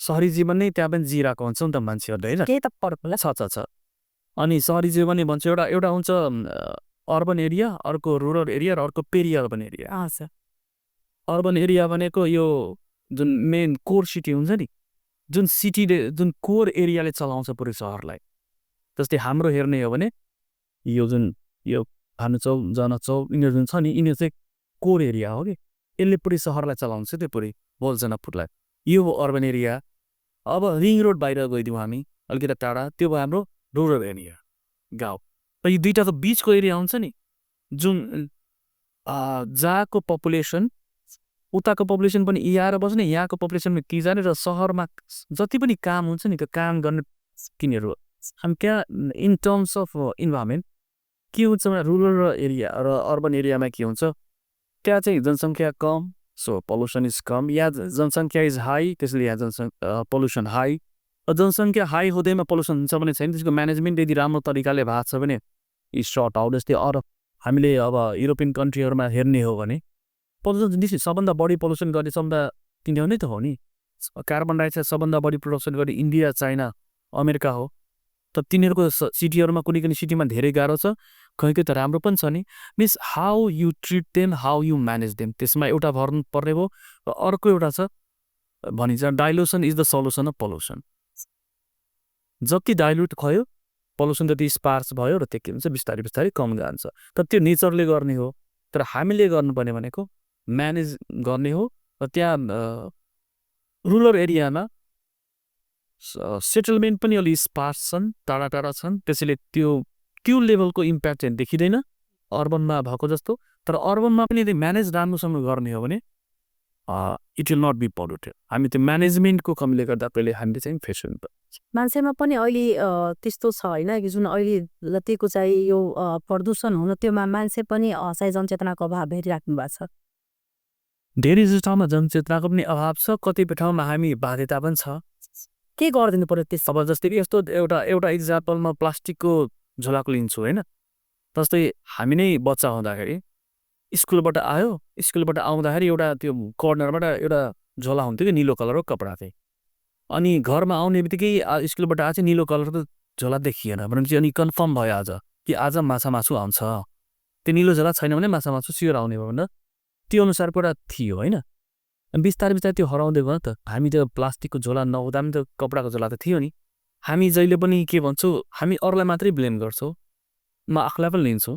सहरी जीवन नै त्यहाँ पनि जिरहेको हुन्छ नि त मान्छेहरूले होइन केही त फरक होला छ अनि सहरी जीवन नै भन्छ एउटा हुन्छ अर्बन एरिया अर्को रुरल एरिया र अर्को पेरी अर्बन एरिया हजुर अर्बन एरिया भनेको यो जुन मेन कोर सिटी हुन्छ नि जुन सिटीले जुन कोर एरियाले चलाउँछ पुरै सहरलाई जस्तै हाम्रो हेर्ने हो भने यो जुन यो भानुचौक जनचौक यिनीहरू जुन छ नि यिनीहरू चाहिँ कोर एरिया हो कि यसले पुरै सहरलाई चलाउँछ त्यो पुरै होल जनकपुरलाई यो हो अर्बन एरिया अब रिङ रोड बाहिर गइदिउँ हामी अलिकति टाढा त्यो भयो हाम्रो रुरल एरिया गाउँ र यो दुईवटा त बिचको एरिया हुन्छ नि जुन जहाँको पपुलेसन उताको पपुलेसन पनि यहाँ बस्ने यहाँको पपुलेसन पनि ती जाने र सहरमा जति पनि काम हुन्छ नि त्यो काम गर्ने तिनीहरू हामी त्यहाँ इन टर्म्स अफ इन्भाइरोमेन्ट के हुन्छ भने रुरल एरिया र अर्बन एरियामा के हुन्छ त्यहाँ चाहिँ जनसङ्ख्या कम सो पल्युसन इज कम या जनसङ्ख्या इज हाई त्यसले यहाँ पल्युसन हाई जनसङ्ख्या हाई हुँदैमा पल्युसन हुन्छ भने छैन त्यसको म्यानेजमेन्ट यदि राम्रो तरिकाले भएको छ भने इज सर्ट आउट जस्तै अरू हामीले अब युरोपियन कन्ट्रीहरूमा हेर्ने हो भने पल्युसन जुन सबभन्दा बढी पल्युसन गर्ने सबभन्दा तिनीहरू नै त हो नि कार्बन डाइअक्साइड सबभन्दा बढी प्रडक्सन गर्ने इन्डिया चाइना अमेरिका हो त तिनीहरूको सिटीहरूमा कुनै सिटीमा धेरै गाह्रो छ कहीँ त राम्रो पनि छ नि means how you treat them how you manage them त्यसमा एउटा भर्नु पर्ने हो र अर्को एउटा छ भनिन्छ dilution is the solution of pollution जति डाइल्युट भयो पल्युसन जति स्पार्स भयो र त्यो के भन्छ बिस्तारै बिस्तारै कम जान्छ तर त्यो नेचरले गर्ने हो तर हामीले गर्नुपर्ने भनेको म्यानेज गर्ने हो र त्यहाँ रुरल एरियामा सेटलमेन्ट पनि अलि स्पार्स छन् टाढा टाढा छन् त्यसैले त्यो लेभलको इम्प्याक्ट चाहिँ देखिँदैन अर्बनमा भएको जस्तो तर अर्बनमा पनि यदि म्यानेज राम्रोसँग गर्ने हो भने it will not be polluted हामी त्यो म्यानेजमेन्टको कमीले गर्दा पहिले हामीले चाहिँ फेस गर्नुपर्छ मान्छेमा पनि अहिले त्यस्तो छ होइन जुन अहिले जतिको चाहिँ यो प्रदूषण हुन त्योमा मान्छे पनि चाहिँ जनचेतनाको अभाव भेटिराख्नु भएको छ धेरै जस्तो ठाउँमा जनचेतनाको पनि अभाव छ कतिपय ठाउँमा हामी बाध्यता पनि छ के गरिदिनु पर्यो त्यस अब जस्तै कि यस्तो एउटा इक्जाम्पलमा प्लास्टिकको झोलाको लिन्छु होइन जस्तै हामी नै बच्चा हुँदाखेरि स्कुलबाट आउँदाखेरि एउटा त्यो कर्नरबाट एउटा झोला हुन्थ्यो कि निलो कलरको कपडा चाहिँ अनि घरमा आउने बित्तिकै स्कुलबाट आज निलो कलरको झोला देखिएन भनेपछि अनि कन्फर्म भयो आज कि आज माछा मासु आउँछ त्यो निलो झोला छैन भने माछा मासु सियर आउने भयो भनेर त्यो अनुसारको एउटा थियो होइन बिस्तारै बिस्तारै त्यो हराउँदै गयो त हामी त्यो प्लास्टिकको झोला नहुँदा पनि त्यो कपडाको झोला त थियो नि हामी जहिले पनि के भन्छौँ हामी अरूलाई मात्रै ब्लेम गर्छौँ म आफूलाई पनि लिन्छु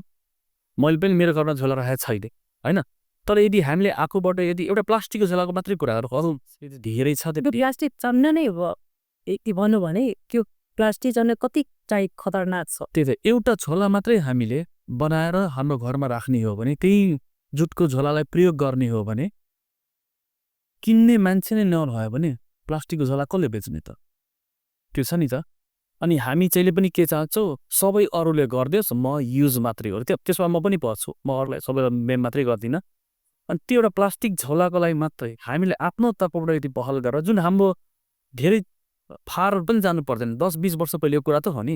मैले पनि मेरो घरमा झोला राखेको छैन होइन तर यदि हामीले आफूबाट यदि एउटा प्लास्टिकको झोलाको मात्रै कुरा गरौँ अरू धेरै छ त्यो प्लास्टिक चन्न नै हो यति भन्नु भने त्यो प्लास्टिक चन्न कति चाहिँ खतरनाक छ त्यही त एउटा झोला मात्रै हामीले बनाएर हाम्रो घरमा राख्ने हो भने त्यही जुटको झोलालाई प्रयोग गर्ने हो भने किन्ने मान्छे नै नभयो भने प्लास्टिकको झोला कसले बेच्ने त त्यो छ नि त अनि हामी चाहिँ पनि के चाहन्छौँ सबै अरूले गरिदियोस् म युज मात्रै हो त्यसमा म पनि पर्छु म अरूलाई सबैलाई मेन मात्रै गर्दिनँ अनि त्यो एउटा प्लास्टिक झोलाको लागि मात्रै हामीले आफ्नो तर्फबाट यदि पहल गरेर जुन हाम्रो धेरै फार पनि जानु पर्दैन 10-20 वर्ष पहिलेको कुरा त हो नि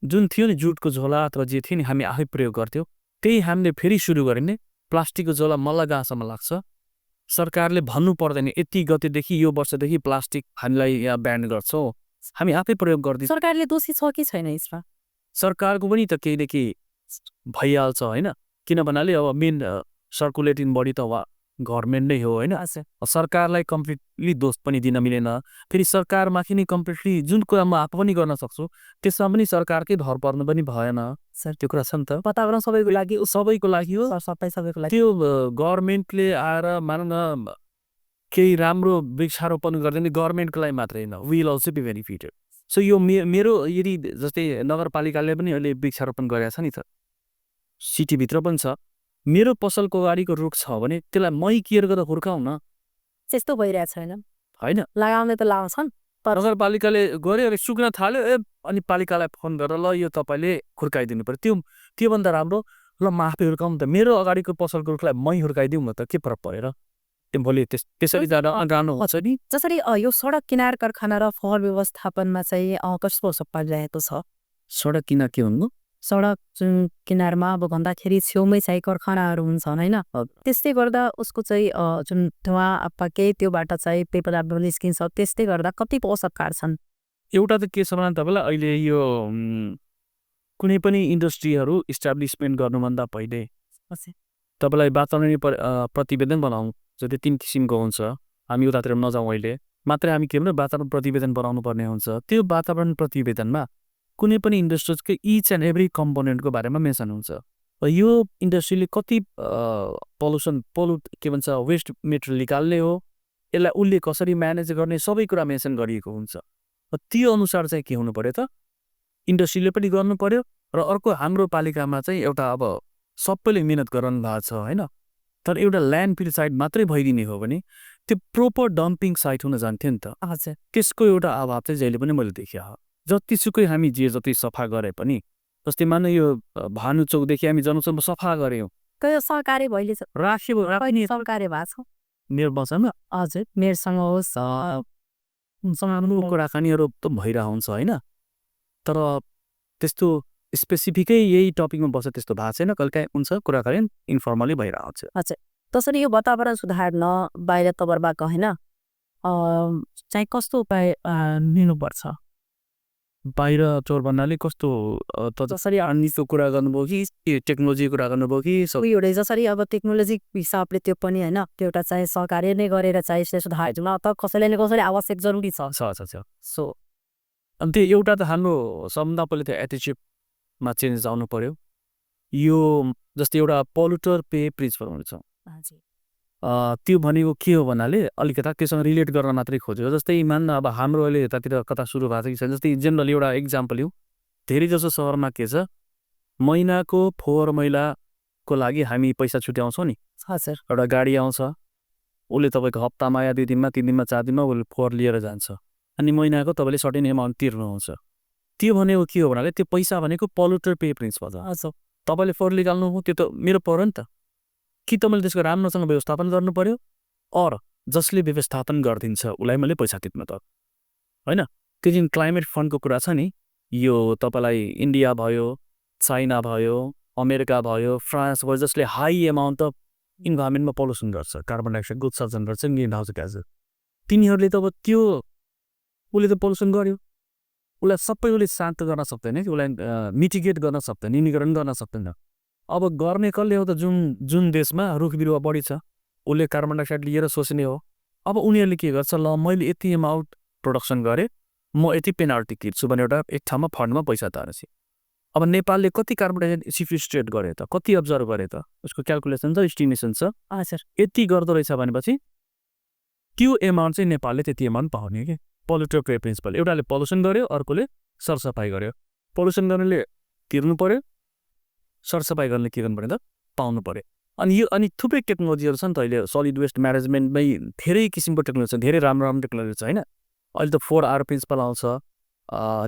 जुन थियो नि जुटको झोला अथवा जे थियो नि हामी आफै प्रयोग गर्थ्यौँ त्यही हामीले फेरि सुरु गरिने प्लास्टिकको झोला मलाई जहाँसम्म लाग्छ सरकारले भन्नु पर्दैन यति गतिदेखि यो वर्षदेखि प्लास्टिक हामीलाई यहाँ ब्यान गर्छौँ हामी आफै प्रयोग गर्दैछौँ सरकारले दोषी छ कि छैन यसमा सरकारको पनि त केही न केही भइहाल्छ होइन किन भन्नाले अब मेन सर्कुलेटिङ बडी त गभर्मेन्ट नै हो होइन सरकारलाई कम्प्लिटली दोष पनि दिन मिलेन फेरि सरकारमाथि नै कम्प्लिटली जुन कुरा म आफू पनि गर्न सक्छु त्यसमा पनि सरकारकै भर पर्नु पनि भएन सर त्यो कुरा छ नि त वातावरण सबैको लागि हो सबैको लागि त्यो गभर्मेन्टले आएर मान न केही राम्रो वृक्षारोपण गर्दैन गभर्मेन्टको लागि मात्रै होइन will also be benefited so यो मेरो यदि जस्तै नगरपालिकाले पनि अहिले वृक्षारोपण गरेको छ नि त सिटीभित्र पनि छ मेरो पसलको अगाडिको रुख छ भने त्यसलाई मै केयर गरेर हुर्काउन त्यस्तो भइरहेको छैन होइन लगाउने त लगाउँछन् नगरपालिकाले गऱ्यो अरे सुक्न थाल्यो अनि पालिकालाई फोन गरेर ल यो तपाईँले हुर्काइदिनु पर्यो त्योभन्दा राम्रो ल म आफै हुर्काउँ त मेरो अगाडिको पसलको रुखलाई मै हुर्काइदिउँ न त के फरक परेर त्यो भोलि त्यसरी जाँदा राम्रो हुन्छ नि जसरी यो सडक किनार कारखाना र फोहोर व्यवस्थापनमा चाहिँ कस्तो असर पारिरहेको छ सडक किनार के भन्नु सडक जुन किनारमा अब भन्दाखेरि छेउमै चाहिँ कारखानाहरू हुन्छन् होइन त्यस्तै गर्दा उसको चाहिँ जुन धुवा पाके त्योबाट चाहिँ पेपर निस्किन्छ त्यस्तै गर्दा कति असर पार्छन् एउटा त के छ भने तपाईँलाई अहिले यो कुनै पनि इन्डस्ट्रीहरू इस्टाब्लिसमेन्ट गर्नुभन्दा पहिले तपाईँलाई वातावरणीय प्रतिवेदन बनाउनु जति 3 किसिमको हुन्छ हामी उतातिर नजाउँ अहिले मात्रै हामी के भने वातावरण प्रतिवेदन बनाउनु पर्ने हुन्छ त्यो वातावरण प्रतिवेदनमा कुनै पनि इन्डस्ट्रिजको इच एन्ड एभ्री कम्पोनेन्टको बारेमा मेन्सन हुन्छ यो इन्डस्ट्रीले कति पोल्युट के भन्छ वेस्ट मेटेरियल निकाल्ने हो यसलाई उसले कसरी म्यानेज गर्ने सबै कुरा मेन्सन गरिएको हुन्छ त्यो अनुसार चाहिँ के हुनु पर्यो त इन्डस्ट्रीले पनि गर्नु पर्यो र अर्को हाम्रो पालिकामा चाहिँ एउटा अब सबैले मिहिनेत गर्नु भएको छ होइन तर एउटा ल्यान्डफिल साइट मात्रै भइदिने हो भने त्यो प्रोपर डम्पिङ साइट हुन जान्थ्यो नि त हजुर त्यसको एउटा अभाव चाहिँ जहिले पनि मैले देखेँ जतिसुकै हामी जति सफा गरे पनि जस्तै मान्नु यो भानु चौकदेखि हामी जनचौकमा सफा गऱ्यौँ सरकारी भइले सरकारी भएको छ मेरो बसामा हजुर मेयरसँग होस् कुराकानीहरू त भइरहेको हुन्छ होइन तर त्यस्तो स्पेसिफिकै यही टपिकमा बस्छ त्यस्तो भएको छैन कहिलेकाहीँ हुन्छ कुराकानी इन्फर्मली भइरहेको हुन्छ हजुर त्यसरी यो वातावरण सुधार्न बाहिर तबरबाट होइन चाहिँ कस्तो उपाय लिनुपर्छ बाहिर चोर भन्नाले कस्तो त जसरी अन्यको कुरा गर्नुभयो कि टेक्नोलोजीको कुरा गर्नुभयो कि एउटा जसरी अब टेक्नोलोजी हिसाबले त्यो पनि होइन त्यो एउटा चाहिँ सरकारले नै गरेर चाहिँ यसले सुधार्नु त कसैले न कसैले आवश्यक जरुरी छ सो अनि त्यो एउटा त हाम्रो सबभन्दा पहिले त्यो एटिच्युडमा चेन्ज आउनु पर्यो यो जस्तै एउटा पोल्युटर पे प्रिन्सिपल हुन्छ त्यो भनेको के हो भन्नाले अलिकता त्योसँग रिलेट गर्न मात्रै खोज्यो जस्तै मान्न अब हाम्रो अहिले यतातिर कता सुरु भएको छ जस्तै जेनरली एउटा इक्जाम्पल लिउँ धेरै जसो सहरमा के छ महिनाको फोहोर मैलाको लागि हामी पैसा छुट्याउँछौँ नि हजुर एउटा गाडी आउँछ उसले तपाईँको हप्तामा या 2 दिनमा 3 दिनमा 4 दिनमा उसले फोहोर लिएर जान्छ अनि महिनाको तपाईँले सर्टेन एमाउन्ट तिर्नुहुन्छ त्यो भनेको के हो भन्नाले त्यो पैसा भनेको पोल्युटर पे प्रिन्सिपल छ तपाईँले फोहोर निकाल्नु हो त्यो त मेरो पर्यो नि त कि तपाईँले त्यसको राम्रोसँग व्यवस्थापन गर्नु पर्यो अर जसले व्यवस्थापन गरिदिन्छ उसलाई मैले पैसा तिर्नु त होइन त्यो जुन क्लाइमेट फन्डको कुरा छ नि यो तपाईँलाई इन्डिया भयो चाइना भयो अमेरिका भयो फ्रान्स भयो जसले हाई एमाउन्ट अफ इन्भाइरोमेन्टमा पल्युसन गर्छ कार्बन डाइअक्साइड उत्सर्जन गर्छ ग्रिन हाउस ग्यास तिनीहरूले त अब त्यो उसले त पल्युसन गर्यो उसलाई सबै उसले शान्त गर्न सक्दैन कि उसलाई मिटिगेट गर्न सक्दैन न्यूनीकरण गर्न सक्दैन अब गर्ने कसले हो त जुन देशमा रुख बिरुवा बढी छ उसले कार्बन डाइअक्साइड लिएर सोच्ने हो अब उनीहरूले के गर्छ ल मैले यति एमाउन्ट प्रोडक्सन गरेँ म यति पेनाल्टी तिर्छु भने एउटा एक ठाउँमा फन्डमा पैसा तारेपछि अब नेपालले कति कार्बन डाइअक्साइड सिक्वेस्ट्रेट गरे त कति अब्जर्भ गरे त उसको क्यालकुलेसन छ इस्टिमेसन छ हजुर यति गर्दो रहेछ भनेपछि त्यो एमाउन्ट चाहिँ नेपालले त्यति एमाउन्ट पाउने कि पोल्युटर पे प्रिन्सिपल एउटाले पल्युसन गर्यो अर्कोले सरसफाइ गर्यो पल्युसन गर्नेले तिर्नु पर्यो सरसफाइ गर्ने के गर्नु पर्यो त पाउनु पर्यो अनि थुप्रै टेक्नोलोजीहरू छ नि त अहिले सलिड वेस्ट म्यानेजमेन्टमै धेरै किसिमको टेक्नोलोजी छ धेरै राम्रो राम्रो टेक्नोलोजी छ होइन अहिले त 4R प्रिन्सिपल आउँछ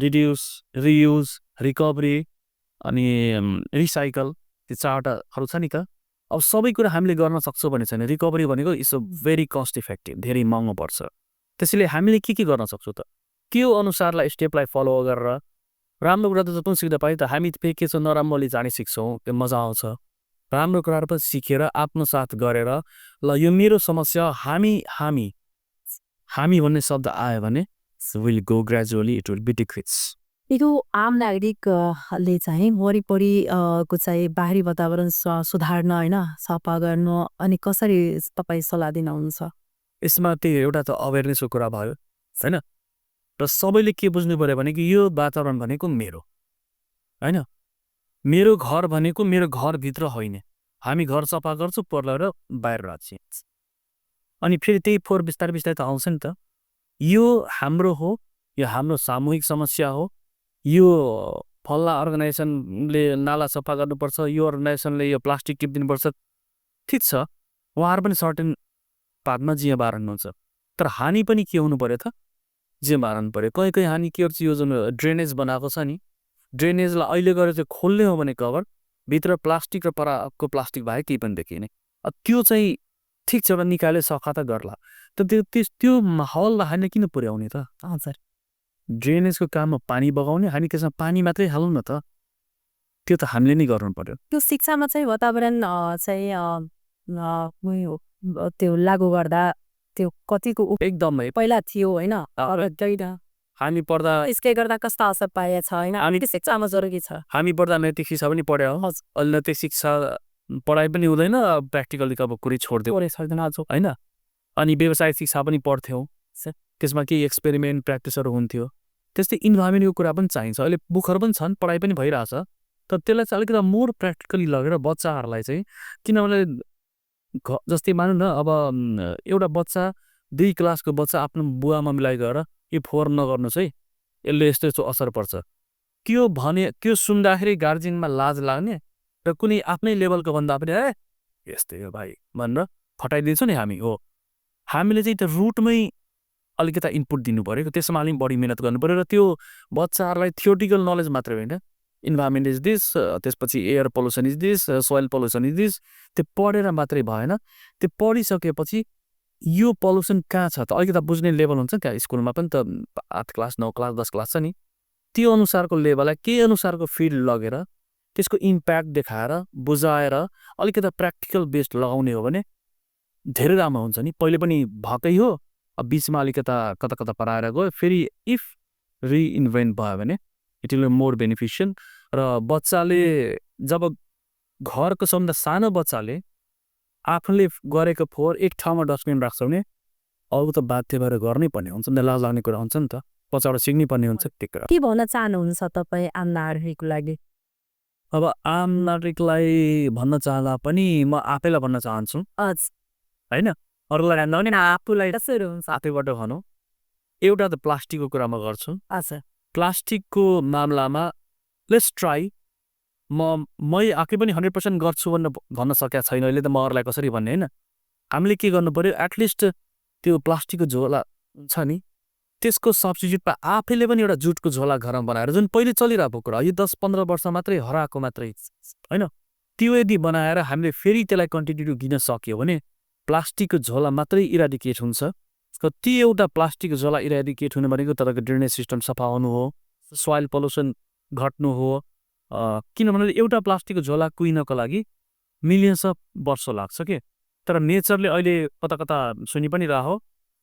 रिड्युस रियुज रिकभरी अनि रिसाइकल त्यो 4वटाहरू छ नि त अब सबै कुरा हामीले गर्न सक्छौँ भने छैन रिकभरी भनेको it's a very cost effective धेरै महँगो पर्छ त्यसैले हामीले के गर्न सक्छौँ त त्यो अनुसारलाई स्टेपलाई फलो गरेर राम्रो कुरा त जति सिक्दा पायो त हामी फेरि के छ नराम्रोले जाने सिक्छौँ त्यो मजा आउँछ राम्रो कुराहरू पनि सिकेर आत्मसात गरेर ल यो मेरो समस्या हामी भन्ने शब्द आयो भने will go gradually it will be decrease यो आम नागरिकले चाहिँ वरिपरि को चाहिँ बाहिरी वातावरण सुधार्न होइन सफा गर्न अनि कसरी तपाईँ सल्लाह दिनुहुन्छ यसमा त्यो एउटा त अवेरनेसको कुरा भयो होइन र सबैले के बुझ्नु पर्यो भने कि यो वातावरण भनेको मेरो होइन मेरो घर भनेको मेरो घरभित्र होइन हामी घर सफा गर्छौँ पर्ला र बाहिर राख्छ अनि फेरि त्यही फोहोर बिस्तारै बिस्तारै त आउँछ नि त। यो हाम्रो हो, यो हाम्रो सामूहिक समस्या हो, यो फल्ला अर्गनाइजेसनले नाला सफा गर्नुपर्छ, यो अर्गनाइजेसनले यो प्लास्टिक टिपिदिनुपर्छ, ठिक छ, उहाँहरू पनि सर्टेन पार्टमा जिम्मेवार हुनुहुन्छ। तर हानि पनि के हुनु पऱ्यो त, जिम्मेवार हुनु पऱ्यो। कहीँ हानि के गर्छ, यो जुन ड्रेनेज बनाएको छ नि, ड्रेनेजलाई अहिले गएर चाहिँ खोल्ने हो भने कभर भित्र प्लास्टिक र पराको प्लास्टिक बाहेक केही पनि देखिने, त्यो चाहिँ ठिक छ, एउटा निकाले सफा त गर्ला, तर त्यो माहौललाई हानि किन पुर्याउने त? हजुर ड्रेनेजको काममा पानी बगाउने, हामी त्यसमा पानी मात्रै हालौँ न त, त्यो त हामीले नै गर्नु पर्यो। त्यो शिक्षामा चाहिँ वातावरण चाहिँ उयो, त्यो लागू गर्दा त्यो कतिको एकदमै पहिला थियो होइन, हामी पढ्दा यसले गर्दा कस्ता असर पाएछ होइन, त्यो शिक्षामा जरुरी छ। हामी पढ्दा नैतिक शिक्षा पनि पढ्यो हो, अहिले नैतिक शिक्षा पढाइ पनि हुँदैन, प्र्याक्टिकली अब कुरै छोडिदियो होइन। अनि व्यवसायिक शिक्षा पनि पढ्थ्यौँ, त्यसमा केही एक्सपेरिमेन्ट प्र्याक्टिसहरू हुन्थ्यो। त्यस्तै इन्भाइरोमेन्टको कुरा पनि चाहिन्छ। अहिले बुकहरू पनि छन्, पढाइ पनि भइरहेछ, तर त्यसलाई चाहिँ अलिकति मोर प्र्याक्टिकली लगेर बच्चाहरूलाई चाहिँ, किनभने जस्तै मानौँ न, अब एउटा बच्चा 2 क्लासको बच्चा आफ्नो बुवा मम्मीलाई गएर यो फोहोर नगर्नुहोस् है, यसले यस्तो यस्तो असर पर्छ, त्यो भने त्यो सुन्दाखेरि गार्जियनमा लाज लाग्ने र कुनै आफ्नै लेभलको भन्दा पनि यस्तै हो भाइ भनेर फटाइदिन्छौँ नि हामी। हो, हामीले चाहिँ त्यो रुटमै अलिकति इनपुट दिनु पऱ्यो, त्यसमा अलिक बढी मिहिनेत गर्नु पऱ्यो र त्यो बच्चाहरूलाई थियोटिकल नलेज मात्रै होइन, इन्भाइरोमेन्ट इज दिस, त्यसपछि air pollution is this, soil pollution is this, त्यो पढेर मात्रै भएन, त्यो पढिसकेपछि यो पल्युसन कहाँ छ त अलिकति बुझ्ने लेभल हुन्छ क्या। स्कुलमा पनि त 8 क्लास 9 क्लास 10 क्लास छ नि, त्यो अनुसारको लेभललाई के अनुसारको फिल्ड लगेर त्यसको इम्प्याक्ट देखाएर बुझाएर अलिकति प्र्याक्टिकल बेस्ड लगाउने हो भने धेरै राम्रो हुन्छ नि। पहिले पनि भएकै हो, अब बिचमा अलिकता कता कता पराएर गयो, फेरि इफ रिइन्भेन्ट भयो भने it will be more beneficial. र बच्चाले जब घरको सबभन्दा सानो बच्चाले आफूले गरेको फोहोर एक ठाउँमा डस्टबिन राख्छ भने अरू त बाध्य भएर गर्नै पर्ने हुन्छ नि, लाज लाग्ने कुरा हुन्छ नि त, पछाडि सिक्नै पर्ने हुन्छ त्यो कुरा। के भन्न चाहनुहुन्छ तपाईँ आम नागरिकको लागि? अब आम नागरिकलाई भन्न चाहँदा पनि म आफैलाई भन्न चाहन्छु होइन, अरूलाई नभने आफूलाई कसरी हुन्छ आफैबाट भनौँ। एउटा त प्लास्टिकको कुरा म गर्छु। प्लास्टिकको मामलामा लेट्स ट्राई, मै आफै पनि 100% गर्छु भन्न सकेका छैन अहिले त, म अरूलाई कसरी भन्ने होइन। हामीले के गर्नु पऱ्यो, एटलिस्ट त्यो प्लास्टिकको झोला छ नि, त्यसको सब्स्टिट्युटमा आफैले पनि एउटा जुटको झोला घरमा बनाएर, जुन पहिले चलिरहेको कुरा, यो 10-15 वर्ष मात्रै हराएको मात्रै होइन, त्यो यदि बनाएर हामीले फेरि त्यसलाई कन्टिन्यू दिन सक्यो भने प्लास्टिकको झोला मात्रै इराडिकेट हुन्छ। त्यो एउटा प्लास्टिकको झोला इराडिकेट हुने भनेको तपाईँको ड्रेनेज सिस्टम सफा हुनु हो, सोइल पल्युसन घट्नु हो, किनभने एउटा प्लास्टिकको झोला कुहिनको लागि मिलियन्स अफ वर्ष लाग्छ के। तर नेचरले अहिले कता कता सुनि पनि रह्यो,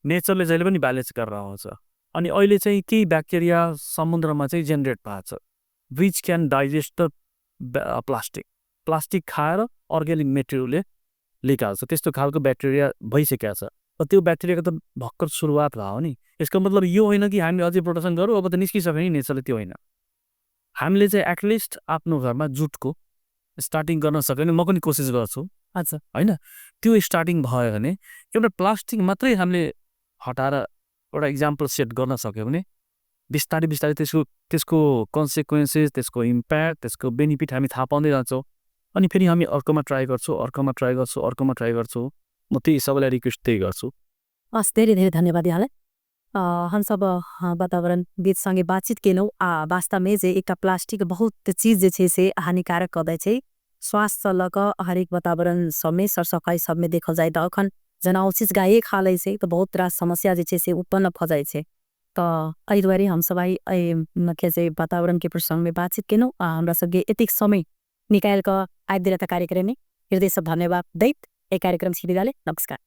नेचरले जहिले पनि ब्यालेन्स गरेर आउँछ। अनि अहिले चाहिँ केही ब्याक्टेरिया समुद्रमा चाहिँ जेनेरेट भएको छ which can digest the plastic खाएर अर्ग्यानिक मेटेरियलले निकाल्छ, त्यस्तो खालको ब्याक्टेरिया भइसकेको छ। त्यो ब्याक्टेरियाको त भर्खर सुरुवात भयो नि। यसको मतलब यो होइन कि हामीले अझै प्रोटेक्सन गरौँ, अब त निस्किसक्यो नि नेचरले, त्यो होइन। हामीले चाहिँ एटलिस्ट आफ्नो घरमा जुटको स्टार्टिङ गर्न सक्यो भने, म पनि कोसिस गर्छु होइन, त्यो स्टार्टिङ भयो भने एउटा प्लास्टिक मात्रै हामीले हटाएर एउटा इक्जाम्पल सेट गर्न सक्यो भने बिस्तारै बिस्तारै त्यसको कन्सिक्वेन्सेस, त्यसको इम्प्याक्ट, त्यसको बेनिफिट हामी थाहा पाउँदै जान्छौँ। अनि फेरि हामी अर्कोमा ट्राई गर्छौँ, अर्कोमा ट्राई गर्छौँ, अर्कोमा ट्राई गर्छौँ। म त्यही सबैलाई रिक्वेस्ट त्यही गर्छु। हस्, धेरै धेरै धन्यवाद यहाँलाई। हम सब वातावरणविद संगे बातचीत केलौँ। वास्तव में जे एक प्लास्टिक बहुत चीज जे छे से हानिकारक कदै छे, स्वास्थ्य लग हरेक वातावरण सबमे सरसफाई सबमे देखल जाए तो अखन जना ओ चीज गाये खा लै छे तो बहुत रास समस्या जे छे से उत्पन्न भ जाए छे। तो एहि दुआरे हम सब के जे वातावरण के प्रसंग में बातचीत केलौँ। हमरा सबके एतिक समय निकाल क आइदिएर त कार्यक्रम में हृदय सब धन्यवाद दैत ए कार्यक्रम छिरिदाले। नमस्कार।